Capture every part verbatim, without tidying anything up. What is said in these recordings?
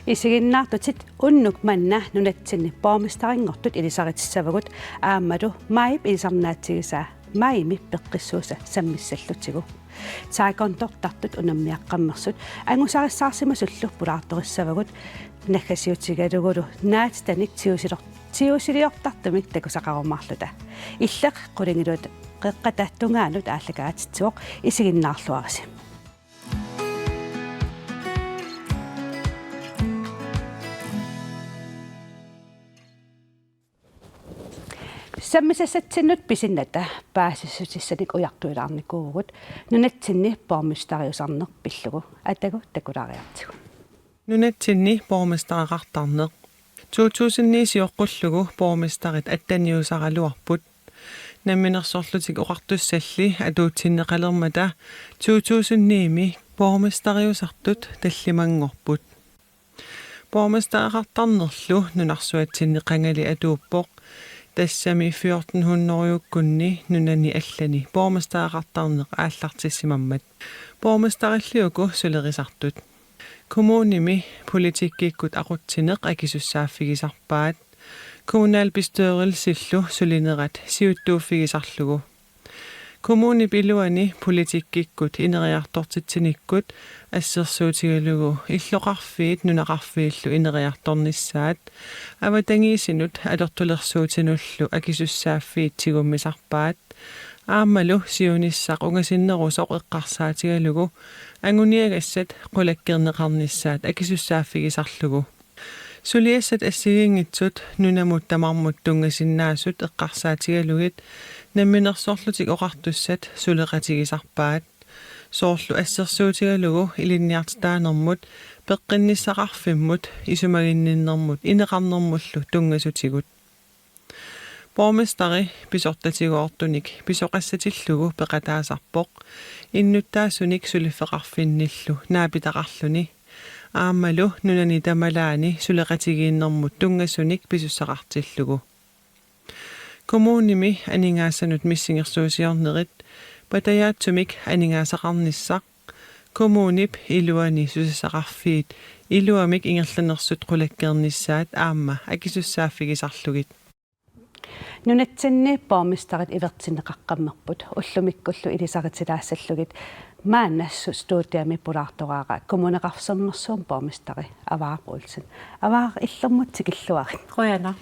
Isiginnaartutit unnuk manna nunatsinni borgmesterinngortut ilisaritissavagut aammalu maajip ilisarnaatsigisaa maajimi peqqissuusa sammissallutigu. Taakkuupput unammiaqqammersut angusarissaarsimasullu pulaartorissavagut naggasiutigalugulu naatitanik tigusilor-, tigusiliortartumik takusaqarumaarluta. Illeq qulingiluat qeqqata tungaanut aallakaatitsivoq, isiginnaarluarisi. Sammisassatsinnut pisinnata paasissutissanik ujartuilaarnikuuvugut nunatsinni borgmesteriusarneq pillugu. Atagu takulaariartigu. Nunatsinni borgmestereqartarneq. To tusind ni sioqqullugu borgmesterit atteniusaraluarput. Namminersorlutik Oqartussalli atuutsinneqalermata to tusind ni-mi borgmesteriusartut tallimanngorput. Borgmestereqartarnerlu nunarsuatsinni qangali atuuppoq. Tassami fjorten hundrede-kkunni nunani allani borgmestereqartarneq aallartissimammat. Borgmesterilli uku sulerisartut. Kommunimi politikkikkut aqutsineq akisussaaffigisarpaat. Kommunalbestyrelsillu sulinerat siuttuuffigisarlugu. Kommunip iluani politikkikkut ineriartortitsinikkut assersuutigalugu illoqarfiit nunaqarfiillu ineriartornissaat, avatangiisinut atortulersuutinullu akisussaaffiit tigummisarpaat, aammalu siunissaq ungasinnerusoq eqqarsaatigalugu anguniagassat qulakkeerneqarnissaat akisussaaffigisarlugu. Suliassat assigiinngitsut nunamut tamarmut tunngasinnaasut eqqarsaatigalugit Namminersorlutik Oqartussat suleqatigisarpaat. Soorlu assersuutigalugu ilinniartitaanermut, peqqinnissaqarfimmut, isumaginninnermut, ineqarnermullu tunngasutigut. Borgmesteri pisortatigoortunik pisoqassatillugu peqataasarpoq, innuttaasunik suliffeqarfinnillu naapitaqarluni, aammalu nunani tamalaani suleqatigiinnermut tunngasunik pisussaqartillugu. Kommunimi aningaasanut missingersuusiornerit, patajaatsumik aningaasaqarnissaq, kommunip iluani susassaqarfiit iluamik ingerlanersut qulakkeernissaat aamma akisussaaffigisarlugit. Nunatsinni borgmesterit ivertinneqaqqammerput ullumikkullu ilisaritsilaassallugit. Maanna su-, studiami pulaartoraara Kommuneqarfik Sermersuumi borgmesteri Avaara Olsen. Avaara, illermut tikilluarit. Qujanaq.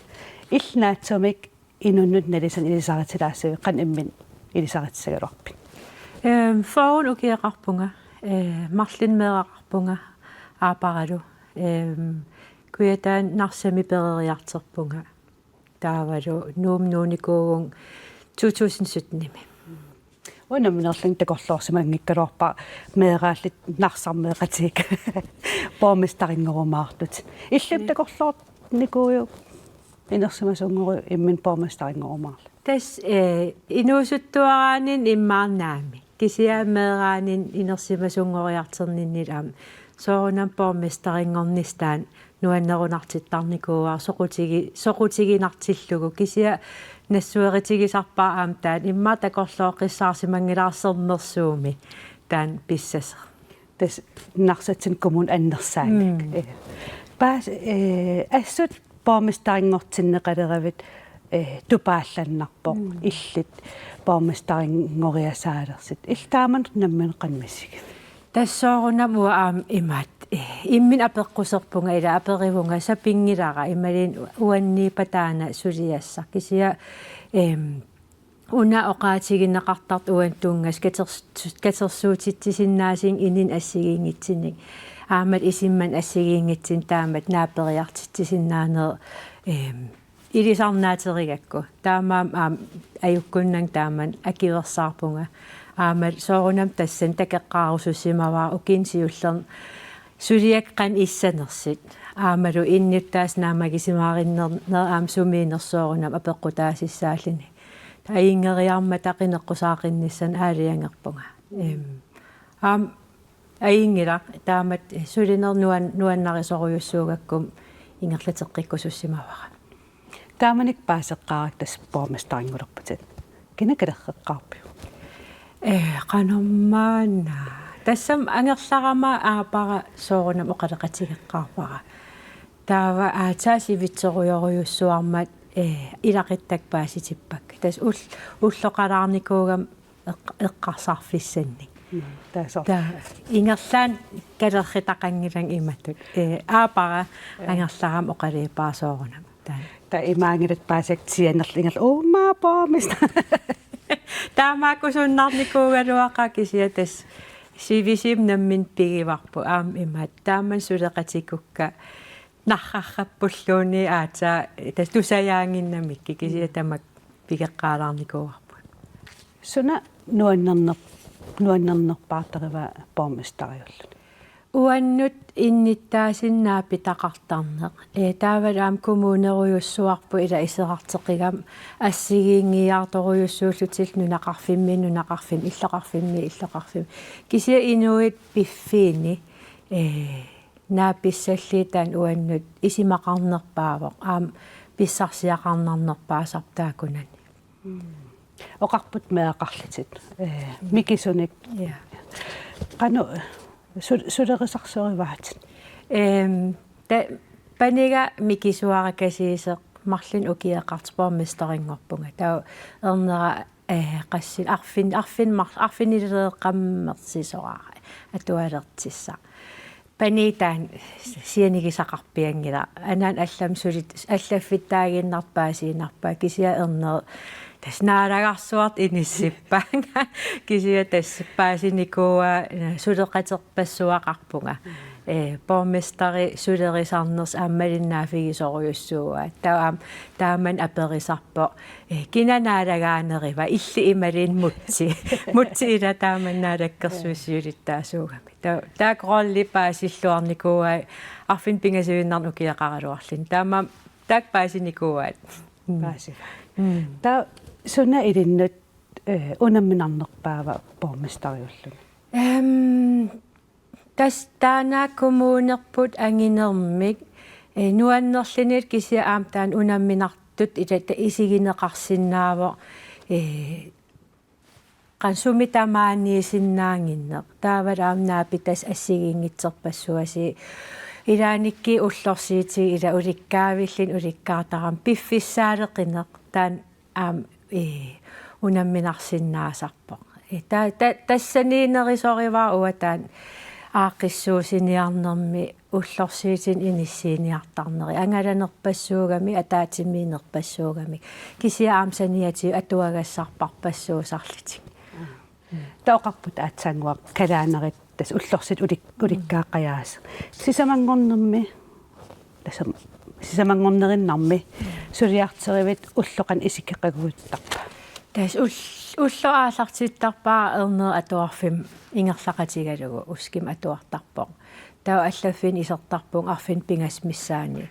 Illit naatsumik inunnut nalisanut ilisaritsilaassaviuk, qanoq imminut ilisaritsissagaluarpit? Ehm, fyrre ukioqarpunga, eh, marlunnik meeraqarpunga, aapparalu. Ehm, Kujataani Narsami peroriartorpunga. Taavalu Nuummut nuunnikuuvunga to tusind syttenimi. Uanga nammineerlunga takorloorsimanngikkaluarpara meeraallutit Narsami meeqqatigit borgmesterinngorumaaruit. Illit Ni. Takorloornikuuiuk inersimasunngoruit imminut borgmesterinngorumaaruit? Tassa, eh, inuusuttuaraanni immaarnaami. Kisianni meeraaninni inersimasunngoriartorninni aamma. Soorunami borgmesterinngornissaa taanna nuannerunartittarnikuuara soqutigi-, soqutiginartillugu. Kisianni nassuerutigisarpara aamma taanna immaqa takorlooqqissaarsimanngilara Sermersuumi taanna pissasoq. Tassa Narsatsinni kommuni annersaannik. Mm. Eh. Paas-, eh, assut borgmesterinngortinneqaleravit, eh, tupaallannarpoq, mm, illit borgmesterinngoriasaalersit. Illit taamanut nammineq qanoq misigivit? Tassa soorunami uanga aamma imaattoq, eh, imminut apeqquserpunga, ila aperivunga sapinngilara imaluunniit uanniippa taanna suliassaq. Kisianni, em, una oqaatigineqartartoq uani tunngasut katers-, katersuutitsisinnaasinik inunnut assigiinngitsunik. Aammalu isumannik assigiinngitsunik taamatut naaperiartitsisinnaaneq, em, ilisarnaaterigakku. Taamaammat aamma ajukkunnanga taamani akuersaarpunga. Aammalu soorunami tassani takoqqaarusussimavara ukiuni siullerni suliakka qanoq issanersut. Aammalu innuttaasut naammagisimaarinnernerat aamma sumiinnersut soorunami apeqqutaasussaalluni. Ajunngeriarmata qineqqusaaqqinnissannut aalajangerpunga. Em, aamma ajunngilaq, taamatut sulineq nuan-, nuannarisorujussuugakku ingerlateqqikkusussimavara. Taamanikkut paaseqqaarakku tassa borgmesterinngorputit. Kina kalerreqqaarpiuk? Eh, qanormaanna. Tassami angerlarama aappara soorunami oqaloqatigeqqaarpara. Taava aatsaat sivitsorujorujussuarmat, eh, ilaquttakka paasitippakka. Tassa ul-, ulloqalaarnikuugama eq-, eqqarsarfissannik. Mm, tassa. Taava ingerlaannaq kalerritaqanngilanga imatut. Eh, aappara. Ja. Angerlarama oqaluuppara soorunami. Taanna. Taava imaanngilaq paasakka sianerlugu ingerlaannaq uummaa borgmester. Taamaakkusunnarnikuugaluaqaaq kisianni tassa sivisuumik nammineq pigivarput aamma imaattoq. Taamani suleqatikukka narrarpulluunniit aatsaat tassa tusajaannginnamikkit kisianni tamakku pigeqqaalaarnikuuarput. Suna nuannerner-, nuannernerpaartarivaa borgmesteriulluni? Uannut innuttaasunut naapitaqartarneq. Eh, taavalu aamma kommunerujussuarput ila iserarteqqigama assigiinngiiaartorujussuullutillu nunaqarfimmiit nunaqarfimmi, illoqarfimmiit illoqarfimmi. Kisianni inuit piffiini, eh, naapissallugit taanna uannut isumaqarnerpaavoq, aamma pissarsiaqarnarnerpaasarpoq taakkunani. Mm. Oqarputit meeraqarlutit, eh, mikisunik. Ja. Qanoq su-, sulerisarsorivaatit? Ehm, ta-, paniga mikisuarakasiisoq marlunnik ukioqartoq borgmesterinngorpunga. Taava ernera, eh, qassit arfin-, arfin-, mar-, arfinileeqqammersisoraara atualertussaq. Paniga taanna sianigisaqarpianngilaq. Anaana allamik suli allaffittaaginnartoq paasiinnarpaa kisianni ernera tassa naalagarsuartut inissippaanga. Kisianni tassa paasinikuuaa suleqaterpassuaqarpunga. Eh, borgmesteri sulerisarnersoq aamma malinnaaffigisorujussuuaa. Taava aamma taamani aperisarpoq. Eh, kina naalagaanerivaa illit imaluunniit Mutsi. Mutsi ila taamani naalakkersuisut siulittaasuugami. Ta-, taakku rollit paasilluarnikuuai arfineq pingasuinnarnik ukioqaraluarluni. Taamaammat taakku paasinikuuaat. Mm. Paasivaat. Mm. Taava suna ilinnut, eh, unamminarnerpaava borgmesteriulluni? Ehm, tassa taanna kommunerput anginermik, eh, nuannerlunilu kisianni aamma taanna unamminartutut ila ta-, isigineqarsinnaavoq, eh, qanoq sumi tamaaniisinnaannginneq. Taavalu aamma naapitassat assigiinngitsorpassuasi. Ilaannikkut ullorsiutigut ila ulikkaavilluni ulikkaartarami piffissaaleqineq. Taanna aamma, ee, unamminarsinnaasarpoq. Ee, ta-, ta-, tassaniinnerisorivara uanga taanna aaqqissuussiniarnermi ullorsiutinik inissiiniartarneri. Angalanerpassuugami, ataatsimiinnerpassuugami. Kisianni aamma saniatigut atuagassarpassuusarlutik. Taava oqarputit aatsaannguaq kalaanerit tassa ullorsiutit ulik-, ulikkaaqqajaasut. Sisamanngornermi, tassa sisamanngornerinnarmi suliartorivit ulloq qanoq isikkoqaruttarpa? Tassa ull-, ulloq aallartittarpara ernera atuarfimmi ingerlaqatigalugu, uskimi atuartarpoq. Taava allaffiini isertarpunga arfineq-pingasut missaanni.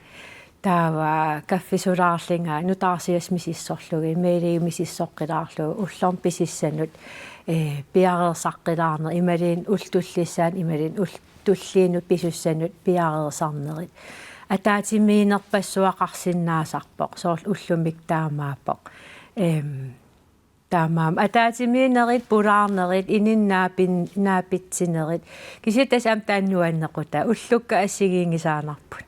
Taava kaffisulaarlunga nutaarsiassat misissorlugit, mailigit misissoqqilaarlugu, ullormut pisussanut, ee, piareersaqqilaarnerit, imaluunniit ullut tullissaannut, imaluunniit ullut tulliinnut pisussanut piareersarnerit. Ataatsimiinnerpassuaqarsinnaasarpoq, soorlu ullumikkut taamaappoq. Ehm, Taamaammat ataatsimiinnerit, pulaarnerit, inunnut naapin-, naapitsinerit. Kisianni tassa aamma taanna nuannequtaa, ullukka assigiinngisaannarput.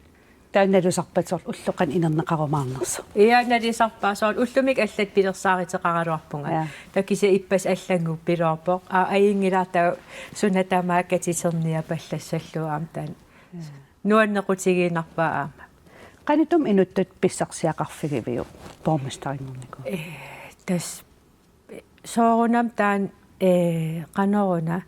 Taava nalusarpat soorlu ulloq qanoq inerneqarumaarnersoq? Ja, nalusarpara soorlu ullumikkut allatut pilersaaruteqaraluarpunga. Ja. Taava kisianni ippassaq allannguppiloorpoq. Aa, ajunngilaq taava suna tamaat katiterniapallassallugu aamma taanna. Ja. Nuannequtigiinnarpaa aamma. Qanoq inuttut pissarsiaqarfigiviuk borgmesterinngornikuugami? Ee, tassa soorunami taanna, ee, qanoruna,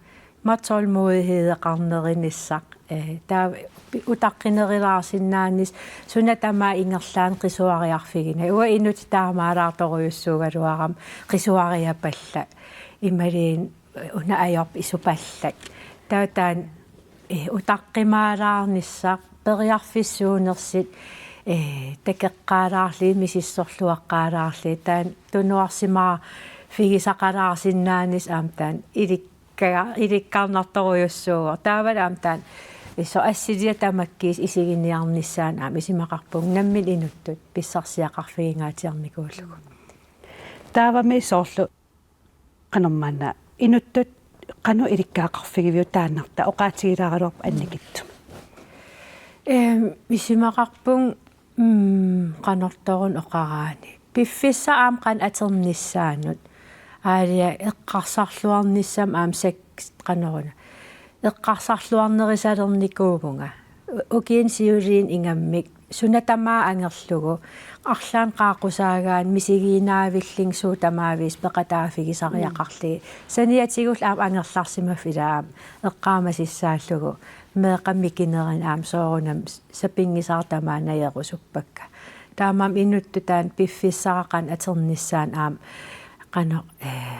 matolmuihideqarnerinissaq, ee, taava pi-, utaqqinerulaarsinnaanissaq, suna tamaat ingerlaannaq qisuariarfiginagit. Uanga inuttut taamaalaartorujussuugaluarama qisuariapallak. Imaluunniit una ajorput isupallak. Taava taanna, ee, utaqqimaalaarnissaq, periarfissuunersut, ee, takoqqaalaarlugit, misissorluaqqaalaarlugit, taanna tunuarsimaarfigisaqalaarsinnaanissaq aamma taanna ilikka-, ilikkarnartorujussuuvoq. Taavalu aamma taanna, ee, soorlu assiliaq tamakkiisoq isiginiarnissaanut aamma isumaqarpunga nammineq inuttut pissarsiaqarfigingaatsiarnikuullugu. Taavami soorlu qanormaanna inuttut qanoq ilikkagaqarfigiviuk taannartaa oqaatigilaaraluarpat annikitsumik? Ehm, isumaqarpunga, mm, qanortoq una oqaraanni. Piffissaq aamma qanoq atornissaanut. Aalia eqqarsarluarnissamut aamma seks qanoruna. Eqqarsarluarnerisalernikuuvunga. U-, ukiuni siuliini ingammik suna tamaat angerlugu. Arlaannik qaaqqusaagaanni misigiinnaavillunga suut tamaaviisa peqataaffigisariaqarlugit. Saniatigullu aamma angerlarsimaffik ilaa aamma eqqaamasassallugu. Meeqqat mikinerini aamma soorunami sapinngisara tamaat najerusuppakka. Taamaammat inuttut taanna piffissara qanoq atornissaanut aamma qanoq, eh,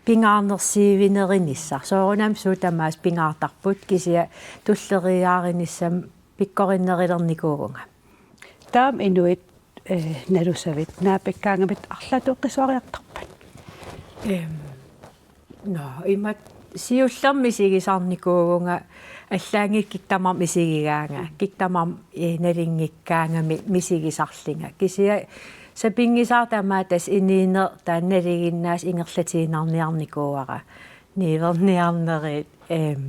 pingaarnersiivinerinissaq. Soorunami suut tamaasa pingaartarput kisianni tulleriiaarinissamut pikkorinnerulernikuuvunga. Taava inuit, eh, nalusavit naapikkaangamik arlaatigut qisuariartarpat? Ehm, nå, imatut siullermik misigisarnikuuvunga, allaanngilaq kikkut tamarmik misigigaangat, kikkut tamarmik, eh, nalunngikkaangamik misigisarlunga. Kisianni sapinngisara tamaat tassa inuuneq taanna nalinginnaasumik ingerlatiinnarniarnikuuara. Niuerniarnerit, ehm,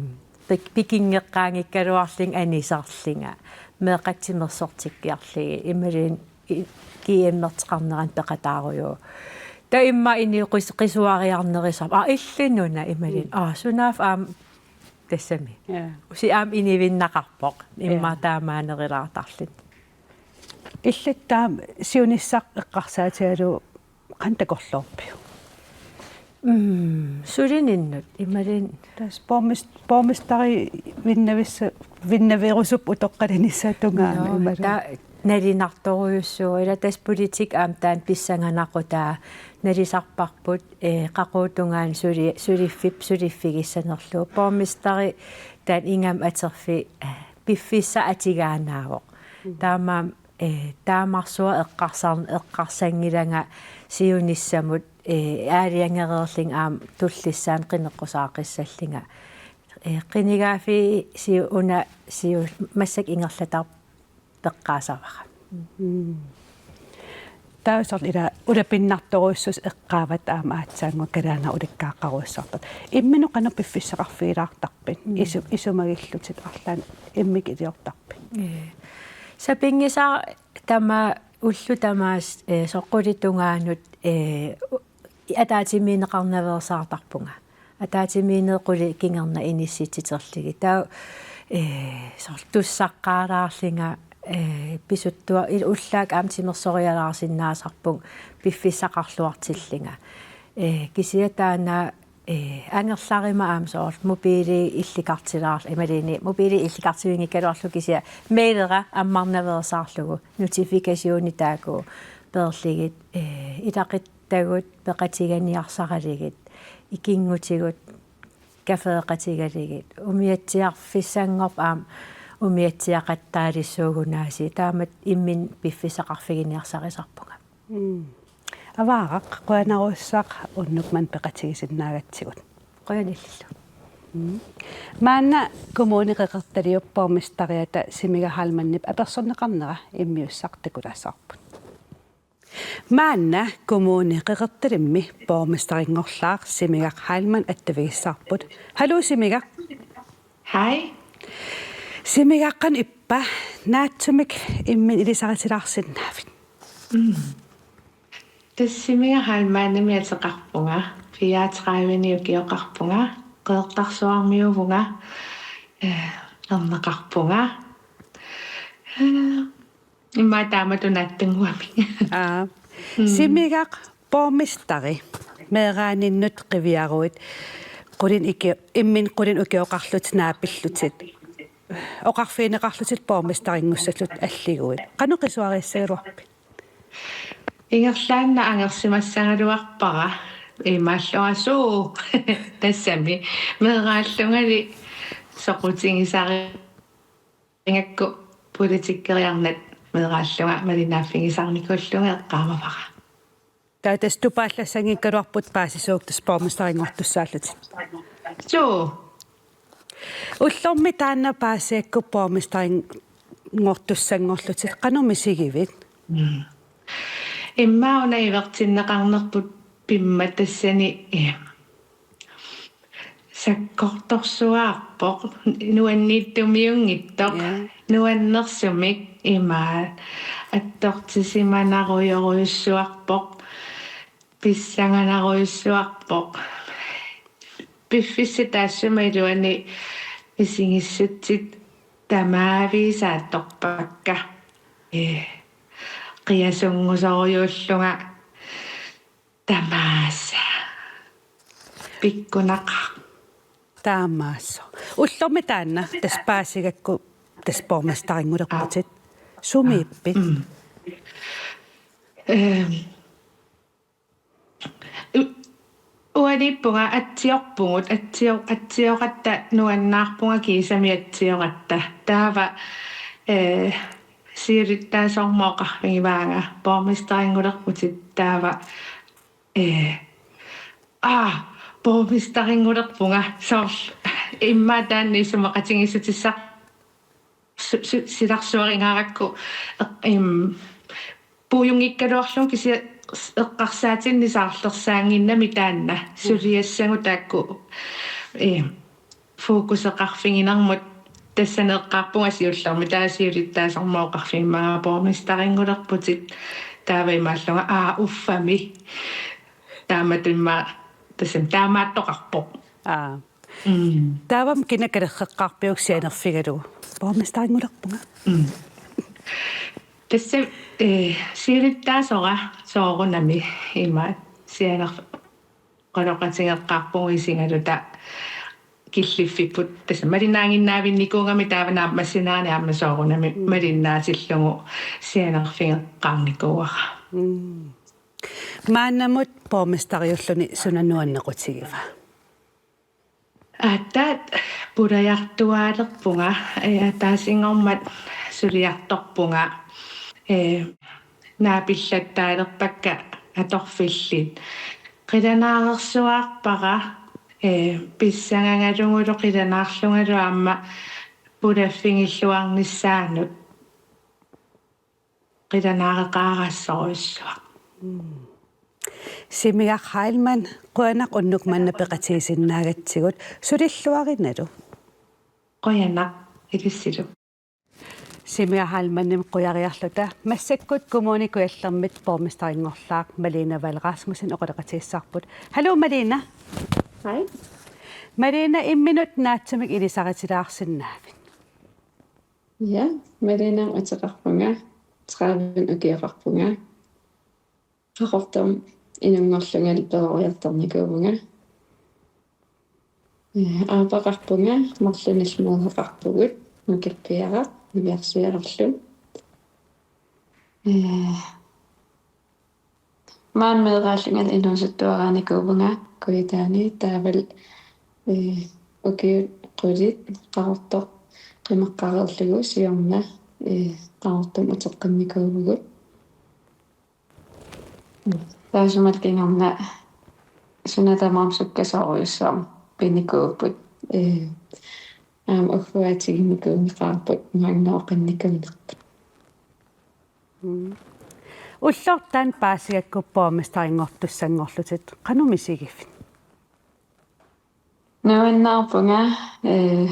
pik-, pikinngeqqaanngikkaluarlunga anisarlunga. Meeqqat timersortikkiarlugit. Imaluunniit i-, G M-erteqarnerani peqataarujuk. Taava immaqa inuit qis-, qisuariarnerusarput. Aa, illit una imaluunniit. Mm. Aa, sunaaffa aamma tassami. Ja. Usi aamma inuinnaqarpoq. Immaqa, ja, taamaanerulaartarluni. Illit taama siunissaq eqqarsaatigalugu qanoq takorloorpiuk? Mm, sulininnut, imaluunniit. Tassa borgmest-, borgmesterivinnavissu-, vinnavirusup utoqqalinissaa tungaanut. Nå, imaluunniit. Taava nalunartorujussuuvoq, ila tassa politikki aamma taanna pissanganaqutaavoq, nalusarparput, eh, qaqugu tungaanut suli-, suliffip-, suliffigissanerlugu. Borgmesteri taanna ingammik atorfik, eh, piffissaq atugaannaavoq. Mm. Taamaammat, eh, taamarsuaq eqqarsar-, eqqarsanngilanga siunissamut, eh, aalajangereerlunga aamma tullissaanut qineqqusaaqissallunga. Eh, qinigaaffii siu-, una siu-, massakkut ingerlatarpoq peqqaasavara. Mm. Taava soorlu ila ulapinnartorujussuusoq eqqaavat aamma aatsaannguaq kalaaleq ulikkaaqqaruussartoq. Imminut qanoq piffissaqarfigilaartarpit? Mm. Isu-, isumagillutit arlaannik immikkut iliortarpit? Ee. Sapinngisara tamaat ullut tamaasa, ee, soorlu qulit tungaanut, ee, u-, ataatsimiinneqarnaveersaartarpunga. Ataatsimiinnerit qulit kingorna inissitsiterlugit. Taava, ee, soorlu tussaqqaalaarlunga, ee, pisuttua-, il-, ullaakkut aamma timersoraalaarsinnaasarpunga piffissaqarluartillunga. Ee, kisianni taanna, ee, angerlaruma aamma soorlu mobiili illikartilaar-, imaluunniit mobiili illikartuinngikkaluarlugu kisianni mailera ammarnaveersaarlugu notifikationi taakku peerlugit, ee, ilaqut- -tagut peqatigiinniarsaralugit, ikinngutigut, kafeeqatigalugit, umiatsiarfissanngorpat aamma umiatsiaqattaalissuugunaasiit, taamatut imminut piffissaqarfiginiarsarisarpunga. Mm. Avaaraq, qujanarsuaq unnuk manna peqatigisinnaagatsigut. Qujanarlu. Mm. Maanna Kommune Qeqertaliup borgmesteriata Simiga Heilmannip apersorneqarnera immiussaq takulaassavarput. Maanna Kommune Qeqertalimmi borgmesterinngorlaaq Simigaq Heilmann attavigissavarput. Haluu Simigaq. Hej. Simigaq, qanoq ippa, naatsumik imminut ilisaritilaarsinnaavit? Mm. Tassa Simigaq Heilmannimik ateqarpunga, fireogtredive-nik ukioqarpunga, Qeqertarsuarmiuuvunga, eh, erneqarpunga. Eh, Immaqa taamatut naatsumik. Aa. Mm. Simigaq borgmesteri meeraaninnut qiviaruit qulinik iki-, imminut qulinik ukioqarlutit naapillutit. Oqarfigineqarlutit borgmesterinngussallutit alliguit. Qanoq qisuariassagaluarpit? Ingerlaannaq angersimassagaluarpara. Imaalluarsuu. Tassami. Meeraallungali soqutigisari- -ngakku politikkeriarnat meeraallunga malinnaaffigisarnikuullunga eqqaamavara. Taava tassa tupaallassanngikkaluarput paasisuugut tassa borgmesterinngortussaallutit. Suu. Ullormi taanna paasisakka borgmesterinngortussanngorlutit qanoq misigivit? Mm. Immaqa una ivertinneqarnerput pimmat tassani, eh, sakkortorsuarpoq, nuanniitsumiunngitsoq, ja, nuannersumik imaat, attortisimanarujorujussuarpoq, pissanganarujussuarpoq. Piffissap taassuma iluani misigissutsit tamaaviisa attorpakka. Ee, qiasunngusorujuullunga tamaasa. Pikkunaqaaq. Taamaasoq. Ullormi taanna tassa paasigakku tassa borgmesterinngulerputit. Sumiippit? Mm. Ehm, u-, uaniippunga atsiorpugut, atsio-, atsioratta nuannaarpunga kiisami atsioratta. Taava, eh, siulittaasormut oqarfigivaanga borgmesterinngulerputit taava, eh, aa, borgmesterinngulerpunga soorlu immaqa taanna isumaqatigiissutissaq su-, su-, silarsuaringaarakku, eq-, im, puujunngikkaluarlugu kisianni eqqarsaatinni saarlersaannginnami taanna suliassagut taakku, eh, fokuseqarfiginermut tassani eqqaarpunga siullermik taava siulittaasormut oqarfigimmaga borgmesterinngulerputit taava imaallunga aa uffami taamatut immaqa tassami taamaattoqarpoq. Aa. Mm. Taavami kina kalerreqqaarpiuk sianerfigalugu? Borgmesterinngulerpunga. Mm. Tassa, eh, siulittaasora soorunami ima sianerf-, qanoqatigeqqaarpugut isigaluta killiffipput. Tassa malinnaaginnaavinnikuugami taava naammassinerani aamma soorunami malinnaatillugu sianerfigeqqaarnikuuara. Mm. Maannamut borgmesteriulluni suna nuannequtigiva? Aatsaat pulajartuaalerpunga, eh, ataasinngormat suliartorpunga, eh, naapillattaalerpakka atorfillit. Qilanaarersuarpara, eh, pissangagalugulu qilanaarlungalu aamma pulaffigilluarnissaanut. Qilanaareqaarassorujussuaq. Mm. Simigaq Heilmann, qujanaq unnuk manna peqatigisinnaagatsigut, sulilluarinalu. Qujanaq ilissilu. Simigaq Heilmannimik qujariarluta massakkut Kommune Kujallermit borgmesterinngorlaaq Malene Vahl Rasmussen oqaloqatigissavarput. Hallo Malene. Hej. Malene, imminut naatsumik ilisaritilaarsinnaavit? Ja, Malene ateqarpunga, tredive ukioqarpunga. Qaqortormi inunngorlungalu peroriartornikuuvunga. Eh, aappaqarpunga, marlunillu meeraqarpugut, nukappiaraq, niviarsiararlu. Eh, Maani meeraallunga inuusuttuaraanikuuvunga Kujataani taavalu, eh, ukiut qulit Qaqortoq qimaqqareerlugu siorna, eh, Qaqortumi uteqqinnikuuvugut. Taassumalu kingorna suna tamarmi sukkasoorujussuarmik pinikuupput. Eh, aamma ugguaatiginikuunneqaarput maanga nooqinnikuunerput. Mm. Ullortaaq paasigakku borgmesterinngortussanngorlutit qanoq misigivit? Nuannaarpunga, eh,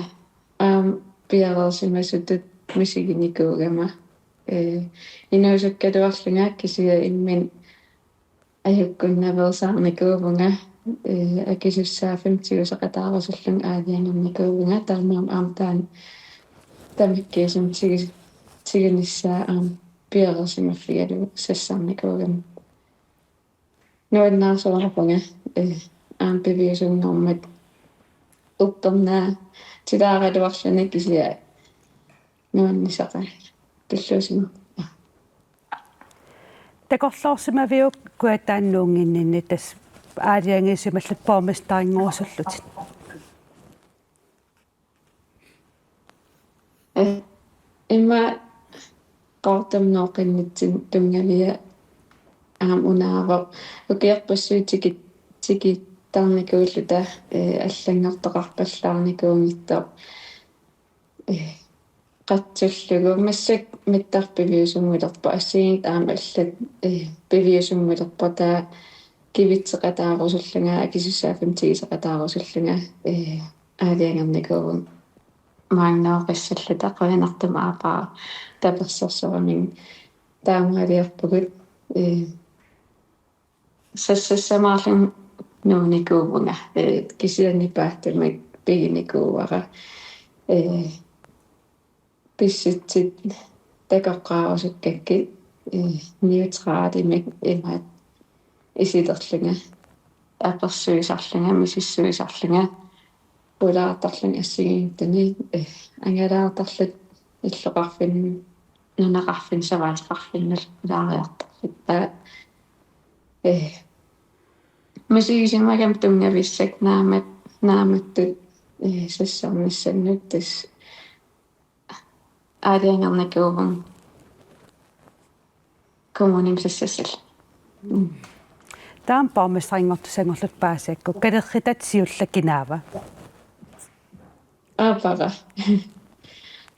aamma piareersimasutut misiginikuugama. Eh, inuusukkaluarlunga kisianni imminut ajukkunnaveersaarnikuuvunga, eh, akisussaaffimmi tiguseqataarusullunga aalajangernikuvunga, taamaammat aamma taanna tamakkiisumik tigi-, tigunissaa aamma piareersimaffigalugu sassarnikuugama. Nuannaarsuarpunga, eh, aamma piviusunngormat uppernaatsilaaraluarluni kisianni nuannisaqaanga tulluusimaarpunga. Takorloorsimaviuk Kujataani nuunnginninni tassa aalajangiisimallutit borgmesterinngorlutit? Eh, immaqa Qaqortumi nooqinnitsinnut tunngavia aamma unaavoq. Ukiorpassuit tiki-, tikittarnikuulluta, eh, allanngortoqarpallaarnikuunngitsoq. Eh, qatsullugu massakkut mittarfik piviusunngulerpoq, assigiinngitsut aamma allat, eh, piviusunngulerput, taava kivitseqataarusullunga, akisussaaffimmik tiguseqataarusullunga, ee, aalajangernikuuvunga maannooqqissalluta, qujanartumik aappara tapersersoramik taamaaliorpugut, ee, sassassamaarlunga nuunnikuuvunga, ee, kisianni paattumik piginikuuara, ee, pissutsit takoqqaarusukkakkit, ee, neutralimik imaat isilerlunga, apersuisarlunga, misissuisarlunga, pulaartarlunga assigiinngitsuni, ee, angalaartarluta illoqarfin-, nunaqarfin-, savanneqarfinnullu pulaariartarluta. Ee, misigisimagama tunngavissakka naamat-, naamattut, ee, sassarnissannut tassa aalajangernikuuvunga kommunimi sassassallugu. Mm. Taama borgmesterinngortussanngorlutit paasisakka, kalerritat siulleq kinaava? Aappara.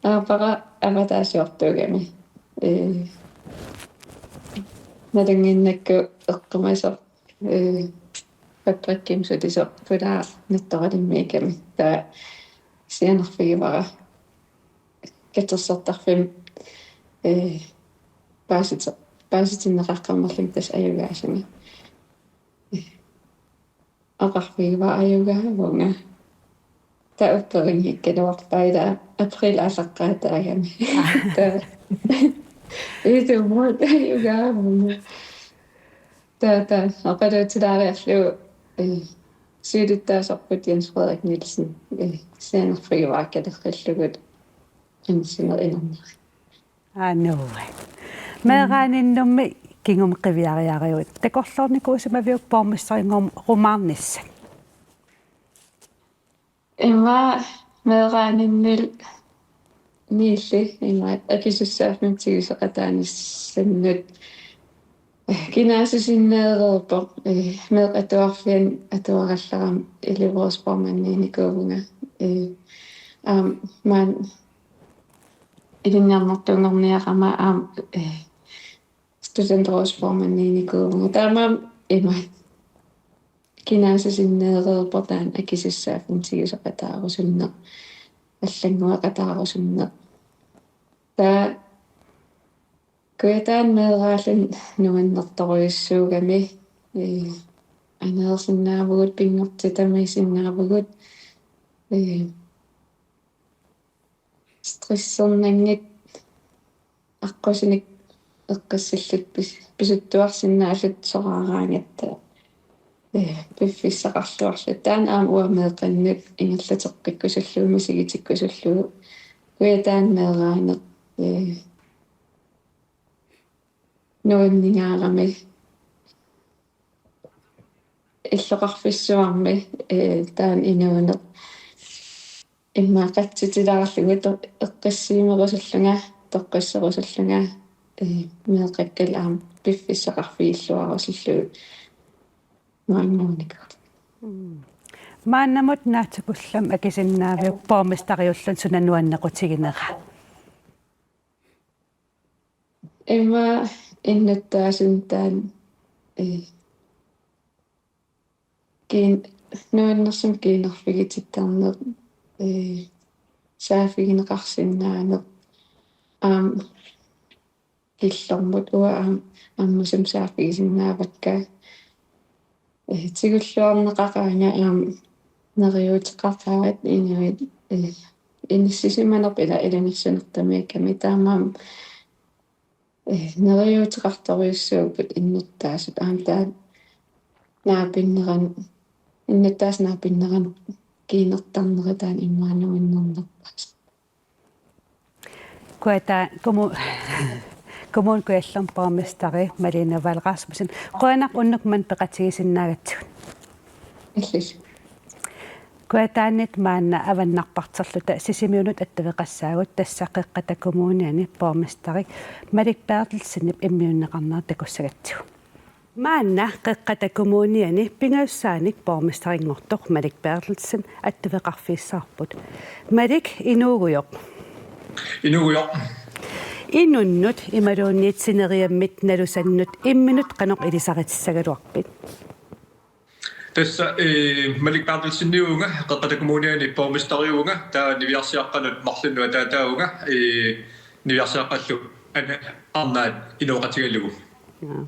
Aappara avataasiortuugami. Ee, nalunnginnakku eqqumasoq, ee, fabrikkimi sulisoq pulaarnittoralimmiikami. Taava sianerfigivara katersortarfimmi, ee, paasite-, paasitinneqaqqammerlunga tassa ajugaasumik. Ee, oqarfigivara ajugaavunga. Taava upperinngikkaluarpaa ila april aallaqqaataagami. Taava itummut ajugaavunga. Taava, taava oqaluutilaariarlugu, ee, siulittaasorput Jens Frederik Nielsen, ee, sianerfigivara kalerrillugu qimussineri inerneri. Aa, nuann'. Meeraaninnummi kingumut qiviariaruit. Takorloornikuusimaviuk borgmesterinngornerumaarnissat? Ima meeraaninnilli, niilli, ima akisussaaffimmik tiguseqataanissannut kinaassusiinneereerpoq, ee, meeqqat atuarfianni atuarallarama elleveårsborgmandiinikuuvunga. Ee, aamma maani ilinniarnertuunngorniarama aamma, ee, studenterådsformandiinikuuvunga. Taamaammat ima kinaassusiinneereerpoq taanna akisussaaffimmik tiguseqataarusunneq, allanngueqataarusunneq. Taava kujataani meeraalluni nuannertorujussuugami, ee, aneersinnaavugut, pinngortitamiisinnaavugut, ee, stressernanngitsoq aqqusinik eqqissilluta pis-, pisuttuarsinnaalluta soraaraangatta, ee, piffissaqarluarluta. Taanna aamma uanga meeqqannut ingerlateqqikkusullugu, misigitikkusullugu, kujataani meeraaneq, ee, nuanningaarami. Illoqarfissuarmi, ee, taanna inuuneq immaqa qatsutilaarlugu to-, eqqissiimerusullunga, toqqisserusullunga, ee, meeqqakkallu aamma piffissaqarfigilluarusullugu nuannerunikuuvoq. Mm. Maannamut naatsukullammik akisinnaaviuk borgmesteriulluni suna nuannequtiginera? Ima innuttaasunut taanna, ee, kiin-, nuannersumik kiinnerfigitittarneq, ee, saaffigineqarsinnaaneq, aamma killormut uanga aamma ammasumik saaffigisinnaavakka. Ee, tigulluarneqaqaanga aamma neriuuteqaqaat inuit, ee, inissisimanerput ila ilinersunertamiikkami, taamaammat, ee, neriuuteqartorujussuupput innuttaasut, aamma taanna naapinneran-, innuttaasut naapinneranni kiinnertarnera taanna immaqa nuannernerpaasarpoq. Kujata-, Kommu-, Kommune Kujallermi borgmesteri Malene Vahl Rasmussen. Qujanaq unnuk manna peqatigisinnaagatsigut. Illillu. Kujataanit maanna avannarparterluta Sisimiunut attaveqassaagut, tassa Qeqqata Kommuniani borgmesteri Malik Berthelsenip immiunneqarnera takussagatsigu. Maanna Qeqqata Kommuniani pingajussaanik borgmesterinngortoq Malik Berthelsen attaveqarfigissavarput. Malik, inuugujoq. Inuugujoq. Inunnut imaluunniit sineriammit nalusannut imminut qanoq ilisaritissagaluarpit? Tassa, eh, Malik Berthelsenivunga, Qeqqata Kommuniani borgmesteriuvunga, taava niviarsiaqqanut marlunnut ataataavunga, eh, niviarsiaqqallu ana-, arnaat inooqatigalugu. Jaa.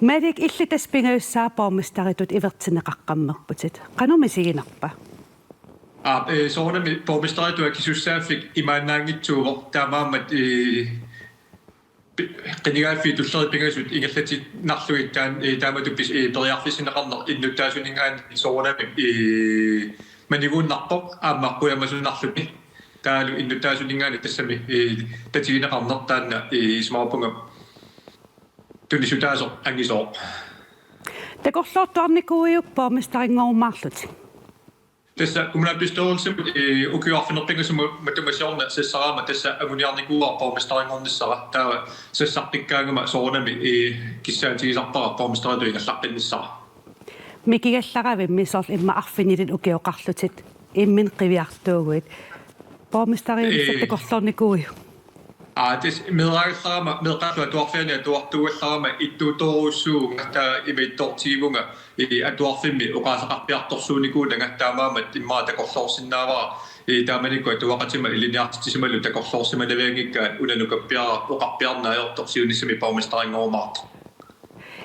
Malik, illit tassa pingajussaat borgmesteritut ivertinneqaqqammerputit. Qanoq misiginarpa? Aa, eh, soorunami borgmesteritut akisussaaffik imaannaanngitsuuvoq, taamaammat, eh, pi-, qinigaaffiit tullerit pingasut ingerlatiinnarlugit taan-, eh, taamatut pis-, eh, periarfissinneqarneq innuttaasuninngaanniit soorunami, eh, maniguinnarpoq aamma qujamasunnarluni. Taavalu innuttaasuninngaanniit tassami, eh, tatigineqarneq taanna, eh, isumaqarpunga tunissutaasoq angisooq. Takorloortuarnikuuiuk borgmesterinngoorumaarlutit? Tassa kommunalbestyrelsimut, eh, ukioq arfineq-pingasut matuma siorna sassaraama tassa anguniarnikuuara borgmesterinngornissara, taava sassaqqikkaangama soorunami, eh, kissaatigisarpara borgmesteritut ingerlaqqinnissara. Mikigallaravimmi soorlu immaqa arfinilinnik ukioqarlutit imminut qiviartuuguit? Borgmesteriussat, eh, takorloornikuuiuk? Aa, tassa meeraagallarama meeqqallu atuarfiani atuartuugallarama ittuutoorujussuuvunga, taava imaattoortigivunga, eh, atuarfimmi oqaaseqarpiartorsuunikuunanga, taamaammat immaqa takorloorsinnaavara, eh, taamanikkut atuaqatima ilinniartitsisimallu takorloorsimanavianngikkaat una nukappiaraq oqarpiarneq ajortoq siunissami borgmesterinngoorumaartoq.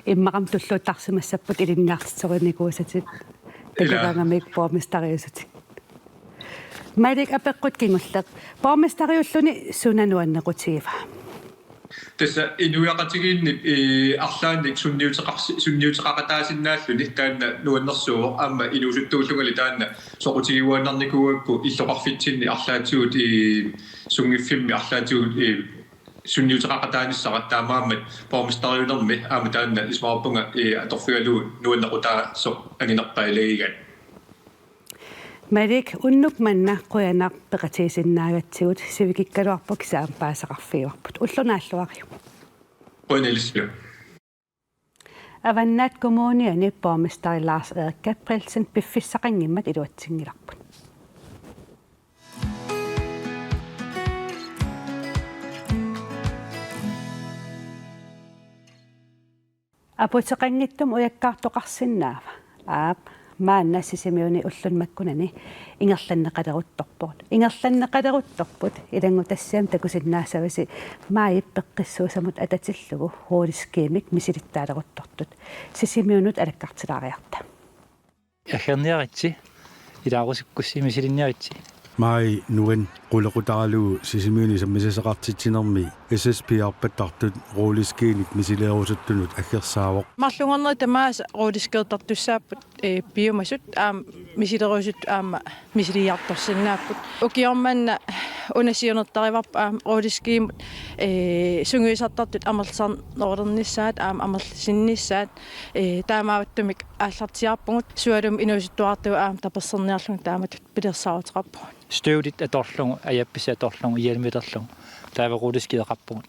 Immaqami tulluuttarsimassapput ilinniartitsisorinikuusatit. Ilaa. Takugaangamik borgmesteriusutit. Malik, apeqqut kingulleq. Borgmesteriulluni suna nuannequtigivaa? Tassa inuiaqatigiinni, eh, arlaannik sunniuteqarsi-, sunniuteqaqataasinnaalluni taanna nuannersuuvoq, aamma inuusuttuullungali taanna soqutigiuaannarnikuugakku illoqarfitsinni arlaatigut, eh, sunngiffimmi arlaatigut, eh, sunniuteqaqataanissara, taamaammat borgmesteriunermi aamma taanna isumaqarpunga, eh, atorfigalugu nuannequtaasoq anginerpaat ilagigaat. Malik, unnuk manna qujanaq peqatigisinnaagatsigut, sivikikkaluarpoq kisianni aamma paasisaqarfigivarput. Ulloq naalluariuk. Qujanaq ilissilu. Avannaata Kommuniani borgmesteri Lars-Erik Gabrielsen piffissaqanngimmat iluatsinngilarput. Aputeqanngitsumik ujakkaartoqarsinnaava? Aap, maanna Sisimiuni ulluni makkunani ingerlanneqaleruttorput. Ingerlanneqaleruttorput, ilanngutassiami takusinnaassavasi maajip peqqissuusamut atatillugu rulleskimik misilittaaleruttortut. Sisimiunut alakkartilaariarta. Aggerniaritsi, ilaarusukkussi misilinniaritsi. Maaji Nguyen qulequtaralugu Sisimiuni sammisassaqartitsinermi S S P-arpattartut rulleskiinik misileerusuttunut aggersaavoq. Marlunngornerit tamaasa rulleskiertartussaapput, eh, piumasut aamma misilerusut aamma misiliiartorsinnaapput. Ukioq manna una siunertarivarput aamma rulleskiimut, eh, sungiusartartut amerlisarnerulernissaat aamma amerlisinnissaat, eh, taamaattumik aallartiaarpugut, sualummik inuusuttuarartugut aamma taperserniarlugu taamatut pilersaaruteqarpugut. Støvlit atorlugu, ajappisi atorlugu, hjelmilerlugu. Taava rulleskieqarpugut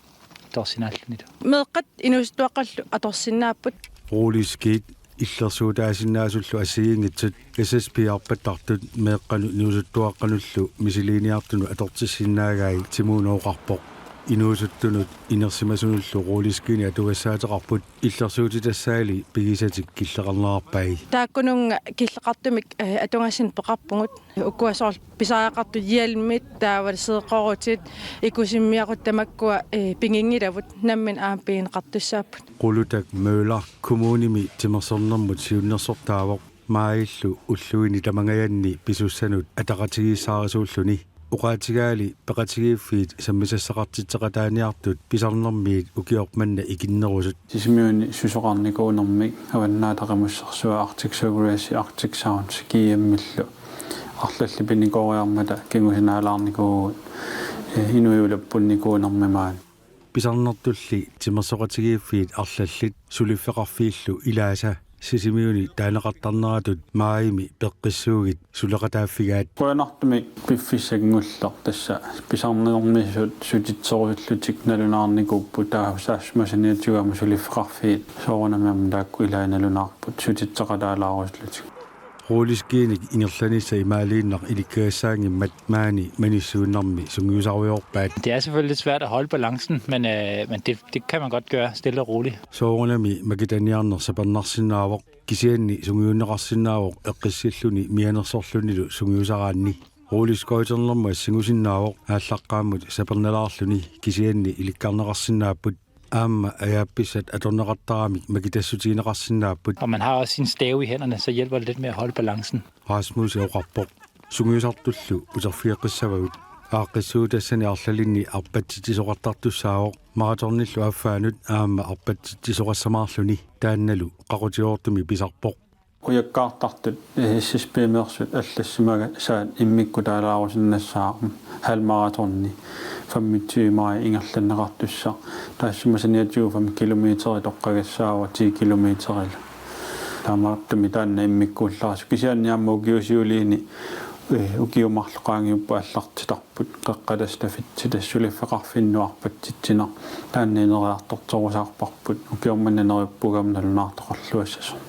atorsinaallunilu. Meeqqat inuusuttuaqqallu atorsinnaapput. Rulleskiit illersuutaasinnaasullu assigiinngitsut S S P-arpattartut meeqqanut inuusuttuaqqanullu misiliiniartunut atortissinnaagaat Timuuna oqarpoq. Inuusuttunut inersimasunullu rulleskiinik atugassaateqarput, illersuutitassaali pigisatik killeqarnerarpai. Taakkununnga killeqartumik, eh, atugassanik peqarpugut. Ukua soorlu pisariaqartut hjelmit, taava seeqorutit, ikusimmiaqut tamakkua, eh, piginngilavut, nammineq aamma pigineqartussaapput. Qulutak Møller kommunimi timersornermut siunnersortaavoq, maajillu ulluini tamangajanni pisussanut ataqatigiissaarisuulluni. Oqaatigaali peqatigiiffiit sammisassaqartitseqataaniartut pisarnermiit ukioq manna ikinnerusut. Sisimiuni susoqarnikuunermik Avannaata Qimussersua, Arctic Circle Race, Arctic Sounds, G M-illu arlallit pinikooriarmata kingusinaalaarnikuuvugut, eh, inuit ulappunnikuunermi maani. Pisarnertulli timersoqatigiiffiit arlallit suliffeqarfiillu ilaasa Sisimiuni taaneqartarneratut maajimi peqqissuugit suleqataaffigaat. Qujanartumik piffissaq kingulleq tassa pisarnermisut sutitserusullutik nalunaarnikuupput, taava taassuma saniatigut aamma suliffeqarfiit soorunami aamma taakku ilaat nalunaarput sutitseqataalaarusullutik. Rulleskiinik ingerlanissaq imaaliinnaq ilikkagassaanngimmat maani manissuinnarmi sungiusarujoorpaat. Det er selvfølgelig lidt svært at holde balancen, men, øh, men det, det kan man godt gøre stille og roligt. Soorunami makitaniarneq sapernarsinnaavoq. Kisianni sungiunneqarsinnaavoq eqqissilluni mianersorlunilu sungiusaraanni. Rulleskøjternermut assingusinnaavoq aallaqqaammut sapernalaarluni kisianni ilikkarneqarsinnaapput. Aamma ajaappissat atorneqartaramik makitassutigineqarsinnaapput. Og man har også sin stave i hænderne, så hjælper det lidt med at holde balancen. Rasmus oqarpoq. Sungiusartullu uterfigeqqissavagut. Aaqqissuutassani arlalinni arpatsitsisoqartartussaavoq. Maratonillu affaanut aamma arpatsitsisoqassamaarluni taannalu qaqutigoortumik pisarpoq. Ujakkaartartut S S P-meersut allassimagasaat immikkut taalaarusinnassaaq halvmaratoni femogtyve maj ingerlanneqartussaq. Taassuma saniatigut fem kilometer toqqagassaavoq ti kilometerilu. Taamaattumik taanna immikkuullarissaaq. Kisianni aamma ukiut siuliini, eh, ukiut marluk qaangiupput aallartitarput. Qeqqata stafetti tassa suliffeqarfinnut arpatsitsineq. Taanna ineriartorterusaarparput. Ukioq manna neriuppunga aamma nalunaartoqarluassasoq.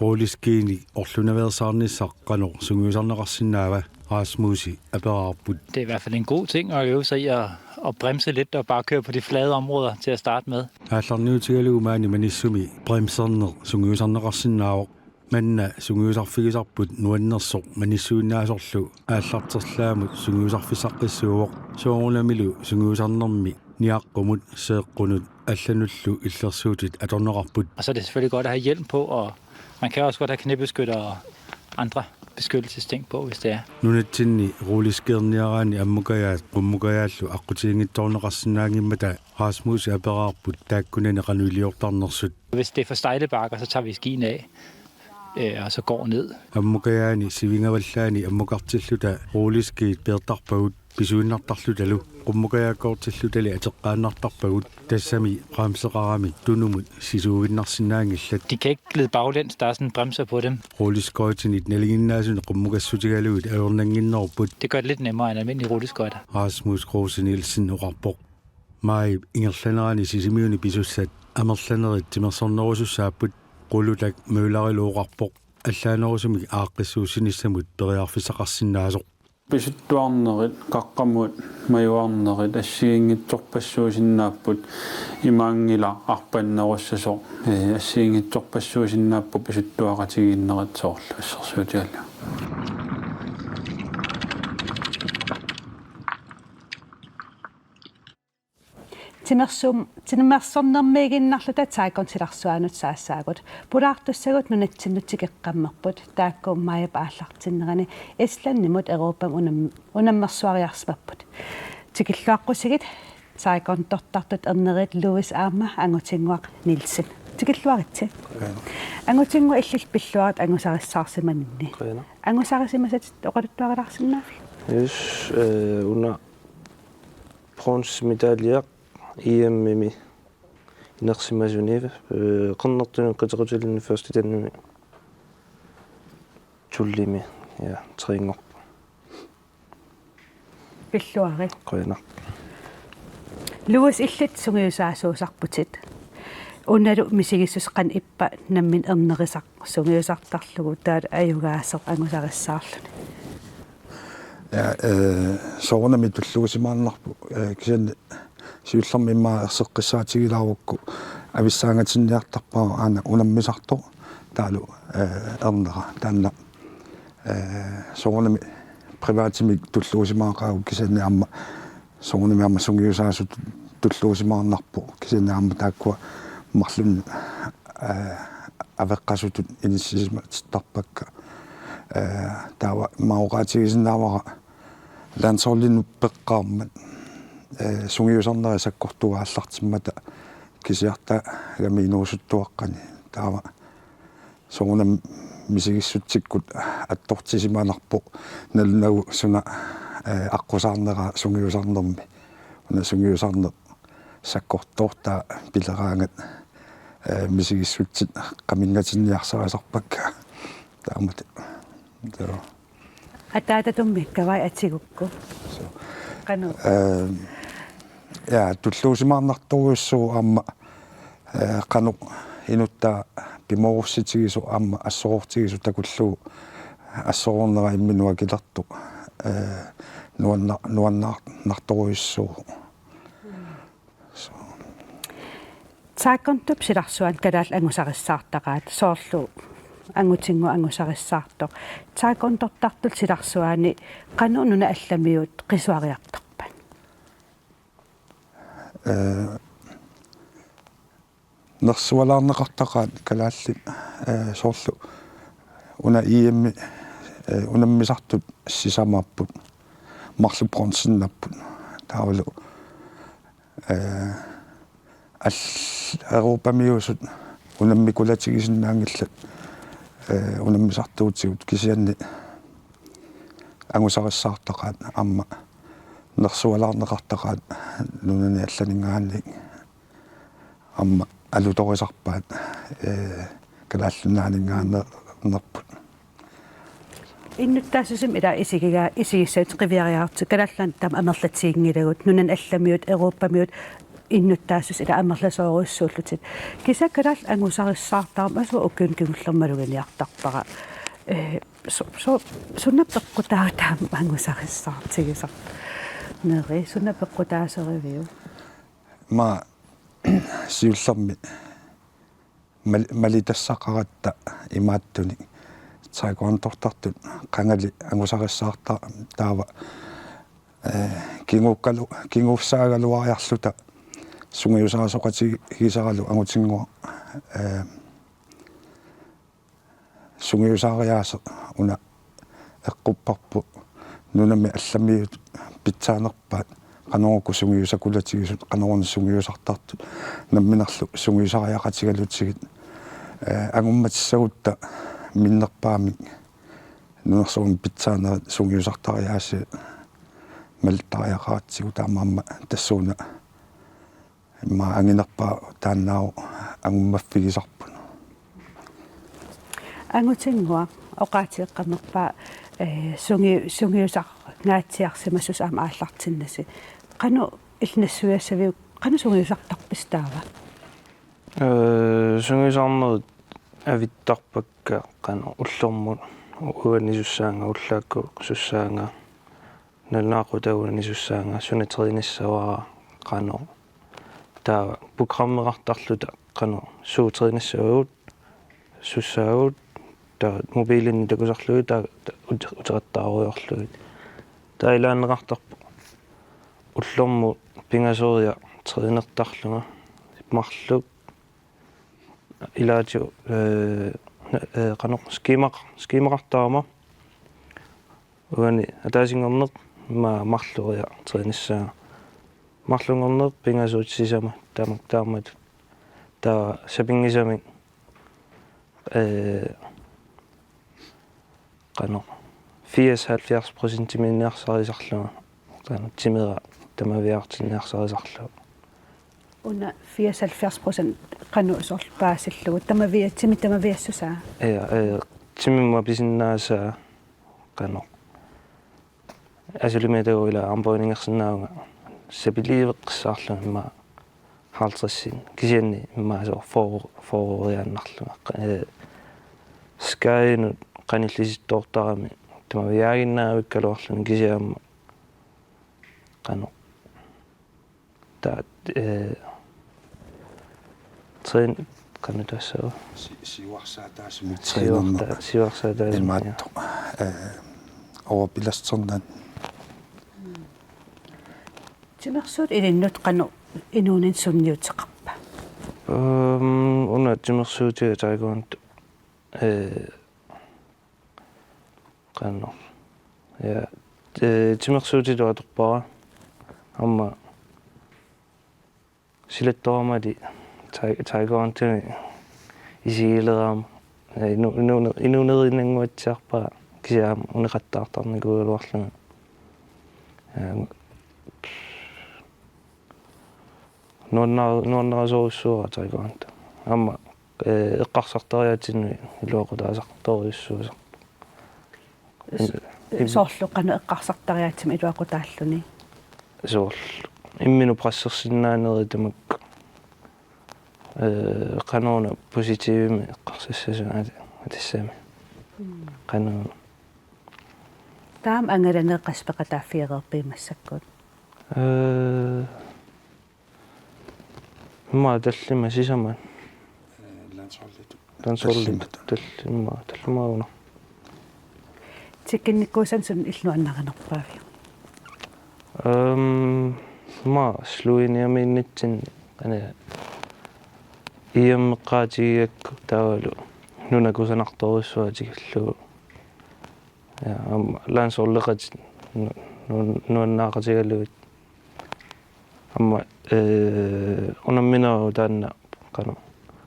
Rulleskiinik orlunaveersaarnissaq qanoq sungiusarneqarsinnaava, Rasmusi aperaarput. Det er i hvert fald en god ting at øve sig i at, at bremse lidt og bare køre på de flade områder til at starte med. Aallarniutigalugu maani manissumi bremserneq sungiusarneqarsinnaavoq. Manna sungiusarfigisarput nuannersoq manissuinnaasorlu aallarterlaammut sungiusarfissaqqissuuvoq. Soorunamilu sungiusarnermi niaqqumut, seeqqunut allanullu illersuutit atorneqarput. Og så er det selvfølgelig godt at have hjelm på og Man kan også godt have knæbeskytter og andre beskyttelsesting på, hvis det er. Nunatsinni rulleskierniaraanni ammukajaat qummukajaallu aqqutiginngitsoorneqarsinnaanngimmata Rasmus aperaarput taakkunani qanoq iliortarnersut. Hvis det er for stejle bakker, så tager vi skiene af øh, og så går ned. Ammukajaani sivingavallaani ammukartilluta rulleskiit peertarpagut. Pisuinnartarlutalu qummukajaakkoortillutali atoqqaannartarpagut, tassami bremseqaramik tunumut sisuuginnarsinnaanngillat. De kan ikke glide baglæns, der er sådan bremser på dem. Rulleskøjtinit nalinginnaasunik qummukassutigalugit ajornannginnerupput. Det gør det lidt nemmere end almindelige rulleskøjter. Rasmus Kruse Nielsen oqarpoq. Maajip ingerlanerani Sisimiuni pisussat amerlanerit timersornerusussaapput, Qulutak Møllerilu oqarpoq allaanerusumik aaqqissuussinissamut periarfissaqarsinnaasoq. Pisuttuarnerit, qaqqamut majuarnerit assigiinngitsorpassuusinnaapput, imaanngilaq arpannerussasoq, ee, assigiinngitsorpassuusinnaapput pisuttuaqatigiinnerit soorlu assersuutigalugu. Timersuum-, timersornermiiginnarluta taeqquntilarsuaanut saassaagut. Pulaartussagut nunatsinnut tikeqqammerput. Taakku maajip aallartinnerani Islandimut Europamut unam-, unammersuariarsimapput. Tikilluaqqusigit taeqquntortartut ernerit Louis aamma Angutinnguaq Nielsen. Tikilluaritsi. Angutinnguaq, illit pilluarit angusarissaarsimaninni. Angusarisimasatit oqaluttuarilaarsinnaavit? Yes, eh, una bronzemedalje E M-imi inersimasuni, eh, qernertunik qitequtilinnik første danimi tullimi, ja, treenngorpoq. Pilluarit. Qujanaq. Louis, illit sungiusaasuusarputit. Unalu misigissuseq qanoq ippa nammineq ernerisaq sungiusartarlugu taavalu ajugaasoq angusarissaarluni? Ja, eh, soorunami tulluusimaarnarpoq, eh, kisianni siullermik immaqa erseqqissaatigilaarukku avissaangatinniartarpara aana unammisartoq taavalu, eh, ernera. Taanna, eh, soorunami privatimik tulluusimaaqaagut kisianni aamma soorunami aamma sungiusaasutut tulluusimaarnarpoq kisianni aamma taakkua marlunnik, eh, aveqqasutut inissisimatittarpakka. Eh, taava immaqa oqaatigisinnaavara landsholdinut peqqaarmat, eh, sungiusarnerit sakkortugaat aallartimmata kisiartaagami inuusuttuaqqani. Taava soorunami misigissutsikkut attortisimanarpoq nalunagu suna, eh, aqqusaarnera sungiusarnermi. Una sungiusarneq sakkortoortaa pileraangat, eh, misigissutsit qamingatinniarsarisarpakka. Taamatut. Joo. Ataatatummikkavai atigukku. Qanoq? Eh, ja, tulluusimaarnartorujussuuvoq aamma, eh, qanoq inuttaa pimoorussutigisoq aamma assoroortigisoq takullugu assoroornera imminut akilertoq, eh, nuanna-, nuannaarnartorujussuuvoq. Taeqquntup silarsuani kalaallit angusarissaartaqaat, soorlu Angutinnguaq angusarissaartoq. Taekwondortartut silarsuaani qanoq nunat allamiut qisuariartorpat? Eh, nersualaarneqartaqaat kalaallit, eh, soorlu una E M-i, eh, unammisartut sisamaapput, marluk bronzennapput. Taavalu, eh, al-, europamiusut unammikkulatigisinnaanngillat, eh, unammisartuutigut, kisianni angusarissaartaqaat aamma nersualaarneqartaqaat nunani allaninngaanniit aamma alutorisarpaat, eh, Kalaallit Nunaanninngaanneernerput. Innuttaassuseq ila isigiga-, isigissagutsigu qiviariarlutit, Kalaallit Nunaat taama amerlatiginngilagut, nunani allamiut, europamiut innuttaassuseq ila amerlasoorujussuullutik. Kisianni kalaallit angusarissaartarami asuga ukiuni kingullermi maluginiartarpara. Eh, su-, su-, suna peqqutaavoq taama angusarissaartigisarneri, suna peqqutaaseriviuk? Aamma siullermik mal-, malitassaqaratta imaattunik taekwondortartut qangali angusarissaartarami, taava, eh, kinguukkalu-, kinguussaagaluariarluta sungiusaasoqatigisaralu angutinnguaq, eh, sungiusaariaaseq una eqqupparput nunami allamiut pitsaanerpaat, qanorooq sungiusakulatigisut, qanorooq sungiusartartut, namminerlu sungiusariaqatigalugit, eh, angummatigisagutta minnerpaamik nunarsuarmi pitsaanerit sungiusartariaasiat malittariaqaratsigu, taamaammat tassuuna immaqa anginerpaaq taannaavoq angummaffigisarput. Angutinnguaq oqaatigeqqammerpaa, eh, sungi-, sungiusangaatsiarsimassuseq aamma aallartinnasi. Qanoq illit nassuiassaviuk, qanoq sungiusartarpisi taava? Eh, sungiusarnerit avittarpakka qanoq ullormut, uani sussaanga, ullaakkut sussaanga, nalunaaqutaq uani sussaanga, suna trænissavara, qanoq. Taava programmeqartarluta qanoq suut trænissavagut, sussaagut, taava mobiilinni takusarlugit, taava ut-, uteqattaarujoorlugit. Taava ilaanneqartarpoq ullormut pingasoriaq trænertarlunga marluk ilaatigut, eh, eh, qanoq skema-, skemaqartarama. Uani ataasinngorneq ma-, marloriaq trænissaanga. Marlunngorneq pingasuut sisamat taamak taamatut. Taava sapinngisamik, eh, qanoq firs halvfjerds procentimiinniarsarisarlunga. Qanoq timera tamaviaartinniarsarisarlugu. Una firs halvfjerds procent qanoq soorlu paasillugu? Tamavia-, timi tamaviassusaa? Ja, eh, timimma pisinnaasaa qanoq. Asuli mitagu ila armbøjningersinnaavunga sapiliiveqqissaarlunga immaqa halvtredsit, kisianni immaqa soorlu fyrre, fyrreiaannarlunga. Eh, skadinut qanillisittoortarami tamaviaaginnaavikkaluarluni kisianni aamma qanoq. Taava, eh, træn-, qanoq tassa. Si-, siuarsaataasumik siuarta-, trænerneq. Siuarsaataasumik, ja. Imaattoq, eh, overbelastning. Timersuut ilinnut qanoq inuuninni sunniuteqarpa? Ehm, una timersuutiga taekwon-, eh, qanoq. Ja, eh, timersuutitut atorpara. Aamma silattoramali tai-, taekwondoni isigilerama. Eh, inu-, inu-, inuunerinnannguatsiarpara kisianni aamma uneqattaartarnikuugaluarlunga. Eh, nuanna-, nuannarisorujussuuara taekwondo. Aamma, eh, eqqarsartariaatsinnut iluaqutaasartorujussuusarpoq. S-, im-, soorlu qanoq eqqarsartariaatsimik iluaqutaalluni? Soorlu imminut pressersinnaanerit tamakku. Eh, qanoruna positivimik eqqarsassasunga at-, atassami. Mm. Qanoruna. Taama angalanerit qassit peqataaffigereerpigit massakkut? Eh, immaqa tallimat sisamat. Eh, landsholditut. Landsholdi. Tallimat. Tallimat, tallimat una. Tikinnikkuussanik suna illit nuannarinerpaaviuk? Øhm, ma Sloveniamiinnitsinni, ane, E M-eqqaatigigakku taavalu nuna kusanartorujussuaq tikillugu. Ja, aamma landsholdeqatit nu-, nu-, nuannaaqatigalugit. Aamma, eh, unammineruvoq taanna qanoq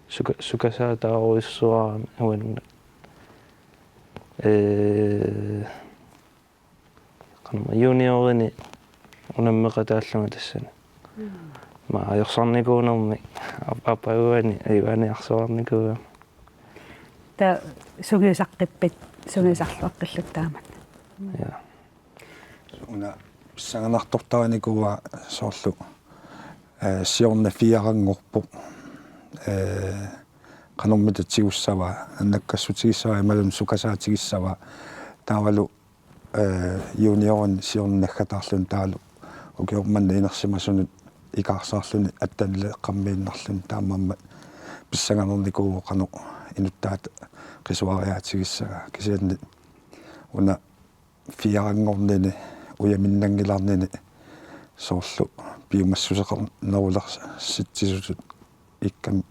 suka-, sukasaataarujussuarani uannut. Eh, qanoq juniorini unammeqataallunga tassani. Mm. Aamma ajorsarnikuunermi ap-, apajuani ajugaaniarsuarnikuugama. Taava sungiusaqqippit, sungiusarluaqqillutit taamatut. Ja. Una pissanganartortarinikuuara soorlu, eh, siorna fireanngorpoq. Eh, qanormita tigussava, nakkassutigissava imaluunniit sukasaatigissava. Taavalu, eh, juniorini siorna naggataarluni taavalu ukioq manna inersimasunut ikaarsaarluni attenileeqqammiinnarluni, taamaammat pissanganarnikuuvoq qanoq inuttaata qisuariaatigissagaat, kisianni una fireanngornini ujaminnanngilarnini soorlu piumassuseqarnerulersitsisutut ikkami.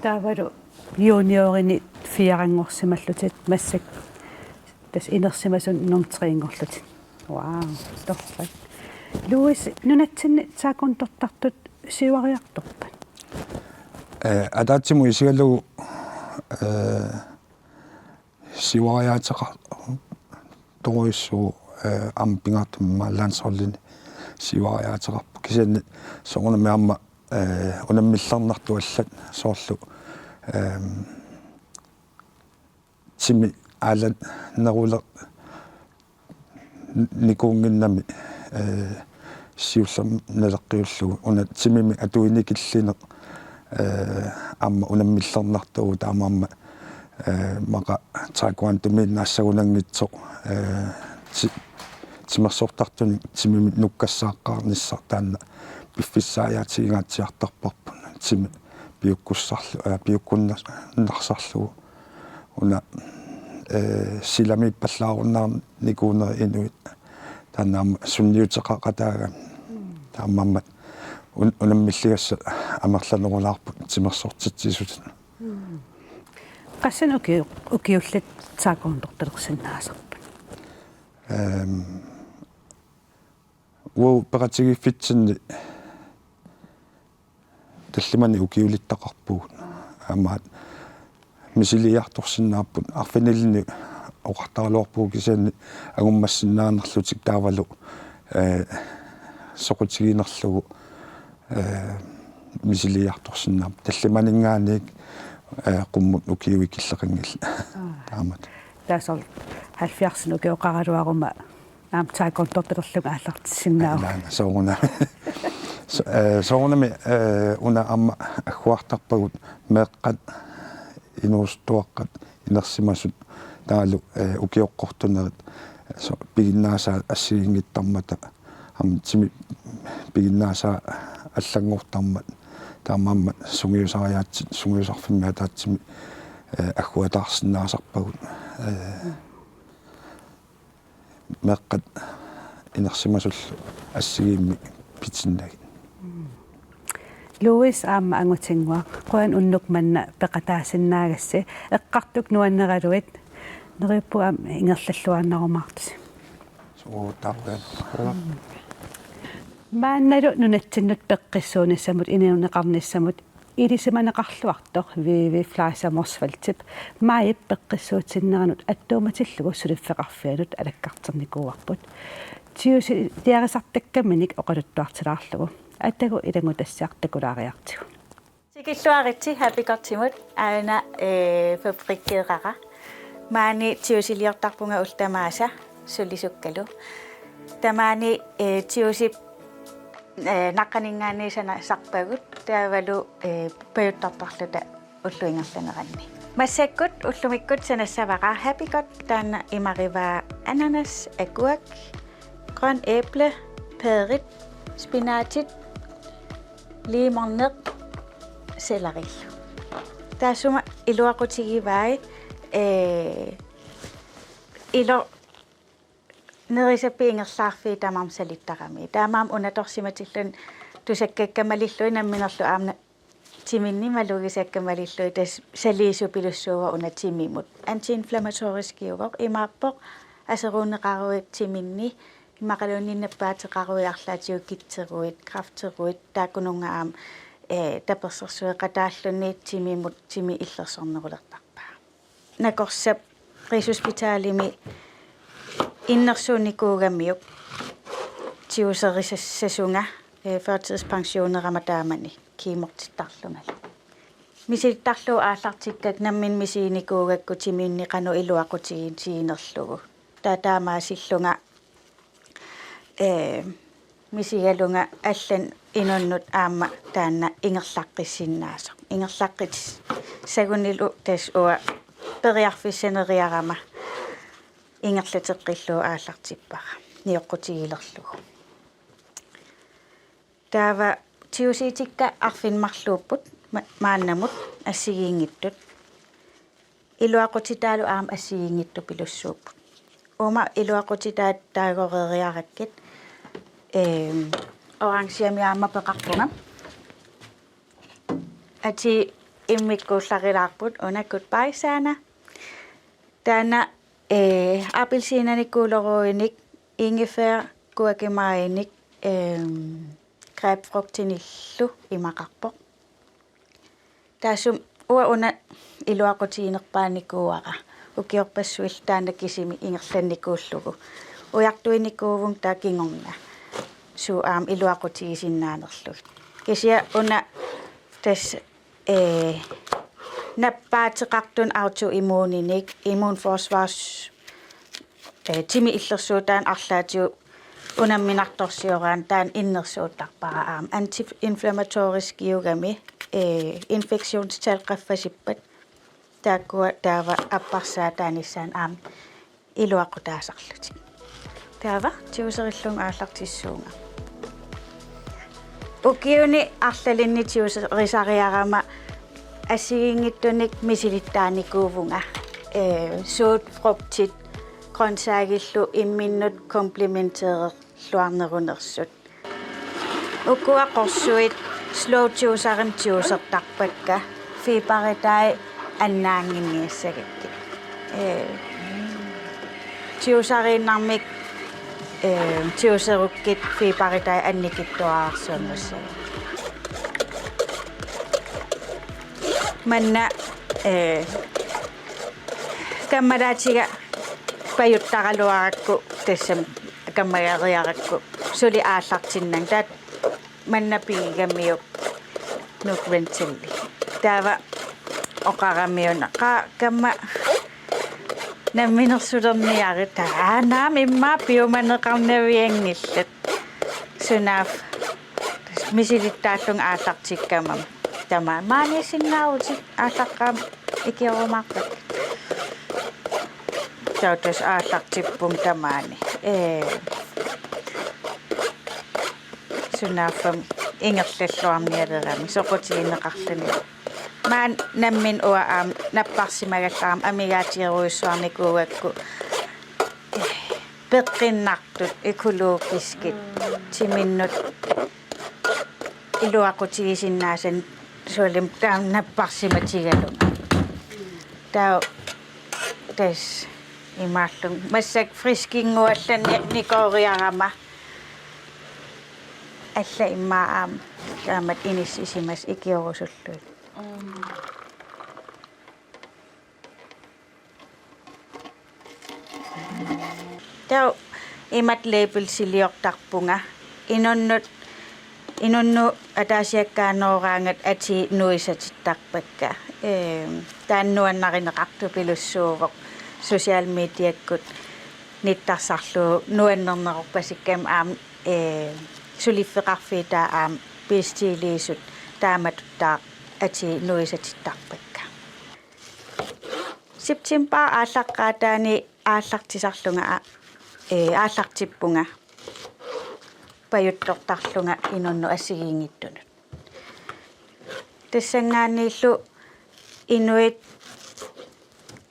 Taavalu juniorini fireanngorsimallutit, massakkut tassa inersimasunut nummer tre-nngorlutit. Wow, torrak. Louis, nunatsinni taekwondortartut siuariartorpat? Eh, ataatsimut isigalugu, eh, siuariaateqartorujussuuvoq, eh, aamma pingaartumik landsholdini siuariaateqarpoq. Kisianni soorunami aamma, eh, unammillernartut allat soorlu, ehm, timi aalaneruler-, nikuunnginnami, eh, siullermik naleqqiullugu. Una timimik atuinikillineq, eh, aamma unammillernartuuvoq, taamaammat, eh, immaqa taekwondomiinnaassagunanngitsoq, eh, ti-, timersortartunik timimik nukkassaaqqaarnissaq taanna piffissaajaatiginngaatsiartarparput. Timi piukkussarlu-, eh, piukkunnar-, narsarlugu. Una, eh, silamiippallaarunnaarnikuuneri inuit taanna aamma sunniuteqaqataagami. Mm. Taamaammat un-, unammilligassat amerlanerulaarput timersortitsisutut. Mm. Qassinut ukiu-, ukiullit taekwondortalersinnaasarput? Ehm, uagut peqatigiiffitsinni tallimanik ukiulittaqarpugut. Aamma misiliiartorsinnaapput, arfinilinnik oqartaraluarpugut kisianni angummassinnaanerlutik taavalu, eh, soqutiginerlugu, eh, misiliiartorsinnaapput. Tallimaninngaanniit, eh, qummut ukiut ikilleqanngillat. Aa. Taamatut. Taava soorlu halvfjerdsinik ukioqaraluaruma aamma taekwondortalerlunga aallartissinnaavunga. Ilaana, soorunami. So-, eh, soorunami, eh, una aamma agguartarpagut meeqqat, inuusuttuaqqat, inersimasut taavalu, eh, ukioqqortunerit, so-, piginnaasaat assigiinngittarmata, aamma timi piginnaasaat allanngortarmat, taamaammat sungiusariaatsit, sungiusarfimmi ataatsimik, eh, agguataarsinnaasarpagut. Eh, meeqqat inersimasullu assigiimmik pitinnagit. Louis aamma angutinnguaq, qujan unnuk manna peqataasinnaagassi, eqqartukkut nuanneraluit, neriuppunga aamma ingerlalluaannarumaartusi. Suu, takuuk. Maannalu nunatsinnut peqqissuunissamut, inuuneqarnissamut ilisimaneqarluartoq Vivi Fleischer Motzfeldtip maajip peqqissuutinneranut attuumatillugu suliffeqarfianut alakkarternikuuarput. Tigusiliarisartakkaminik oqaluttuartilaarlugu. Atagu ilanngutassiaq takulaariartigu. Tikilluaritsi Happy Cutimut, aana, eh, fabrikkeerara. Maani tigusiliortarpunga ullut tamaasa sulisukkalu. Tamaani, eh, tigusip, eh, naqqaninngaanniit sanasarpagut, taavalu, eh, pajuttartarluta ullup ingerlaneranni. Massakkut ullumikkut sanassavara Happy Cut, taanna imarivaa ananas, agurk, grøn æble, pærit, spinatit, liimorneq, sellerillu. Taassuma iluaqutigivai, ee, ilo nerisappit ingerlaarfiit tamarmik salittarami. Taamaammat unatorsimatilluni tusakkakka malillugit namminerlu aamma timinni malugisakka malillugit tassa saliisupilussuuvoq una timimut. Anti-inflammatoriskiuvoq, imaappoq aseruunneqaruit timinni, immaqaluunniit nappaateqaruit arlaatigut kitseruit, kræfteruit, taakkununnga aamma, ee, tapersersueqataalluni timimut timi illersornerulertarpaa. Nakorsap Rigshospitalimi innersuunnikuugamiuk tiguserisassasuunga, ee, førtidspensionerama taamani kemortittarlungalu. Misilittarlugu aallartikkakka nammineq misiginikuugakku timinni qanoq iluaqutiginerlugu. Taava taamaasillunga, ee, misigalunga allanik inunnut aamma taanna ingerlaqqissinnaasoq. Ingerlaqqissagunilu tassa uanga periarfissaneriarama ingerlateqqillugu aallartippara nioqqutigilerlugu. Taava tigusitikka arfineq-marluupput ma-, maannamut assigiinngitsut. Iluaqutitaalu aamma assigiinngitsupilussuupput. Uuma iluaqutitaat taagoreeriarakkit, ehm, orangemik aamma peqarpunga. Atii immikkuullarilaarput una Goodbye Sana. Taanna, ee, appelsiinanikuuleruinik, ingefær, gurkemainik, ehm, grapefrugtinillu imaqarpoq. Taassuma uanga una iluaqutiginerpaanikuuara. Ukiorpassuillu taanna kisimi ingerlannikuullugu. Ujartuinikuuvunga taava kingorna. Suut aamma iluaqutigisinnaanerlugit. Kisianni una tassa, ee, nappaateqartunik autoimmuninik, immunforsvars, ee, timi illersuutaannik arlaatigut unamminartorsioraanni taanna innersuuttarpara aamma. Anti-inflammatoriskiugami, ee, infektionstal qaffasippat taakkua taava apparsaataanissaannut aamma iluaqutaasarlutik. Taava tiguserillugu aallartissuunga. Ukiuni arlalinni tiguserisariarama assigiinngitsunik misilittaanikuuvunga. Ee, suut frugtit, grøntsagillu imminnut komplementeererluarnerunersut. Ukua qorsuit slow juicerimi tigusertarpakka, fiberitaanik annaannginniassagakkit. Ee, tigusaariinnarmik, ee, tiguserukkit fiberitaanik annikitsuararsuanngussavat. Manna, ee, kammalaatiga pajuttaraluarakku tassami kammageriarakku suli aallartinnanga. Taava manna pigigamiuk Nuuk Rentalli. Taava oqaramiuk una: Qaa, kamma namminersulerniarit? Taava: Aa, naamik, immaqa piumaneqarnavianngillat. Sunaaffa misilittaallunga aallartikkamma. Tamaani: Maaniissinnaavutit aallaqqaammut ikiorumaarpakka. Taava tassa aallartippunga tamaani. Ee, sunaaffami ingerlalluarnialerami soqutigineqarluni. Maani nammineq uanga aamma napparsimagallarama amigaatigerujussuarnikuugakku peqqinnartut, økologiskit, timinnut iluaqutigisinnaasannik sualummik taama napparsimatigalunga. Taava tassa imaallunga massakkut friskinnguallannikooriarama allat immaqa aamma taamatut inissisimasut ikiorusullugit. Taava imatut labelsiliortarpunga. Inunnut, inunnut ataasiakkaanooraangatta atii nuisatittarpakka. Eem, taanna nuannarineqartupilussuuvoq, social mediakkut nittarsarlugu nuannerneqarpasikkami aamma, ee, suliffeqarfiit taava aamma bestiliisut taamatuttaaq atii nuisatittarpakka. Septembarip aallaqqaataani aallartisarlunga a-, ee, aallartippunga pajuttortarlunga inunnut assigiinngitsunut. Tassanngaanniillu Inuit,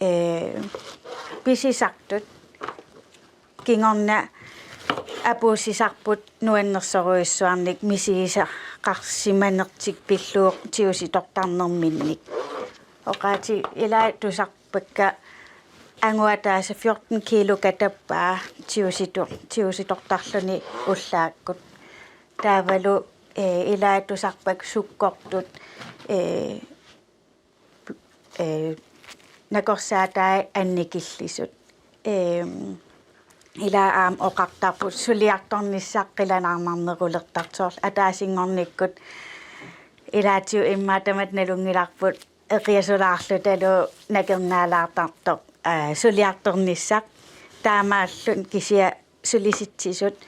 ee, pisisartut kingorna apuussisarput nuannersorujussuarnik misigisaqarsimanertik pillugu tigusitortarnerminnik. Oqaatsit ilaat tusarpakka angut ataaseq fjorten kilo katappaa tigusitor-, tigusitortarluni ullaakkut. Taavalu, ee, ilaat tusarpakka sukkortut, ee, ee, nakorsaatai annikillisut. Eem, ilaa aamma oqartarput suliartornissaq qilanaarnarnerulertartoq soorlu ataasinngornikkut ilaatigut immaqa tamatta nalunngilarput eqiasulaarlutalu nakornaalaartartoq, aa, suliartornissaq. Taamaalluni kisianni sulisitsisut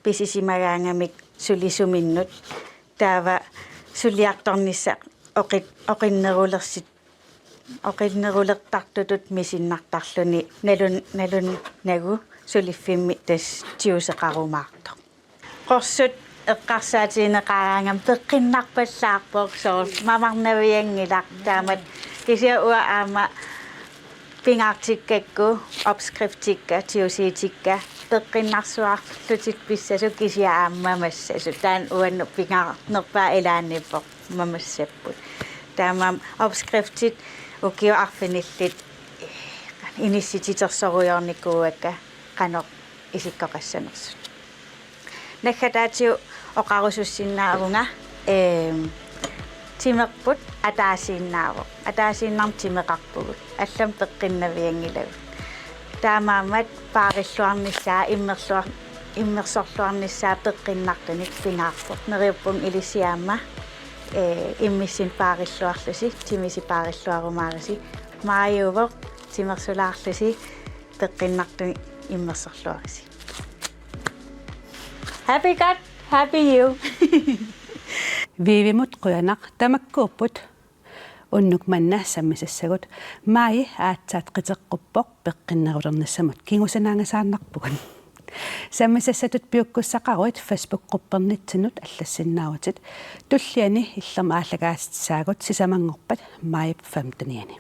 pisisimagaangamik sulisuminnut. Taava suliartornissaq oqi-, oqinnerulersit-, oqinnerulertartutut misinnartarluni nalun-, nalunnagu suliffimmi tassa tiguseqarumaartoq. Qorsut eqqarsaatigineqaraangamik peqqinnarpallaarpoq soorlu mamarnavianngilaq taamatut kisianni uanga aamma pingaartikkakku opskriftikka tigusiitikka peqqinnarsuarlutik pissasut kisianni aamma mamassasut. Taanna uannut pingaarnerpaaq ilaanniippoq mamassapput. Taamaammat opskriftit ukiut arfinillit inissititersorujoornikuuakka qanoq isikkoqassanersut. Naggataatigut oqarusussinnaavunga, eem, timerput ataasiinnaavoq. Ataasiinnarmik timeqarpugut. Allamik peqqinnavianngilagut. Taamaammat paarilluarnissaa, immerluar-, immersorluarnissaa peqqinnartunik pingaarpoq. Neriuppunga ilissi aamma, ee, immissinnut paarilluarlusi, timisi paarilluarumaarissi. Maajuuvoq, timersulaarlusi, peqqinnartunik immersorluarisi. Happy cat, happy you. Viivimut qujanaq tamakkuupput. Unnuk manna sammisassagut. Maaji aatsaat qiteqquppoq peqqinnerulernissamut kingusinaanngasaannarpugut. Sammisassatut piukkussaqaruit Facebook-gruppernitsinnut allassinnaavutit. Tulliani illermut aallakaatitsisaagut sisamanngorpat maajip femtenianni.